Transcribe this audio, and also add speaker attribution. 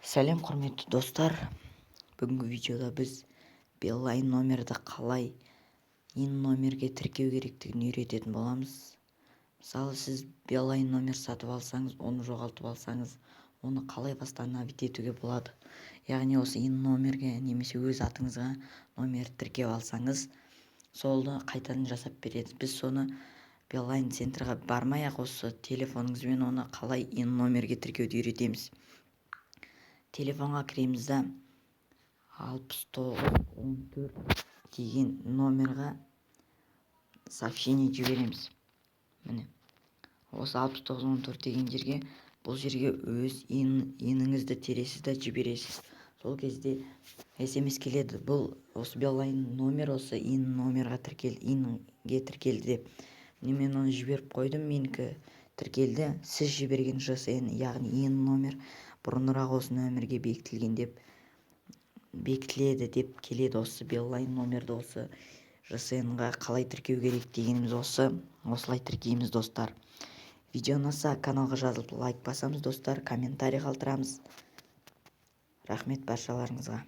Speaker 1: Сәлем, құрметті достар! Бүгінгі видеода біз Билайн номерді қалай ИИН номерге тіркеу керектігін үйрететін боламыз. Мысалы, сіз Билайн номер сатып алсаңыз, оны жоғалтып алсаңыз, оны қалай восстановить етуге болады? Яғни осы ИИН номерге немесе өз атыңызға номер тіркеп алсаңыз, соны қайтадан жасап береді. Біз соны Билайн центрға бармай ақ осы телефоныңызбен оны қалай ИИН номерге тіркеуді үйретеміз. Телефонға кіреміз да, 6914 деген номерға сообщение жібереміз. Міне, осы 6914 деген жерге, бұл жерге өз ИИНіңізді тересіз да, жібересіз. Сол кезде СМС келеді: бұл осы Билайн номер осы ИИН номерға тіркелді, ИИНге тіркелді деп. Міне, мен оны жіберіп қойдым, менікі тіркелді. Сіз жіберген ЖСН, яғни ИИН номер бұрынырақ осы нөмірге бекітілген деп, бекітіледі деп келеді. Осы Билайн номерді осы ЖСН-ға қалай тіркеу керек дегеніміз осы, осылай тіркейміз, достар. Видео ұнаса, каналға жазылып, лайк басамыз, достар, комментарий қалдырамыз. Рахмет баршаларыңызға!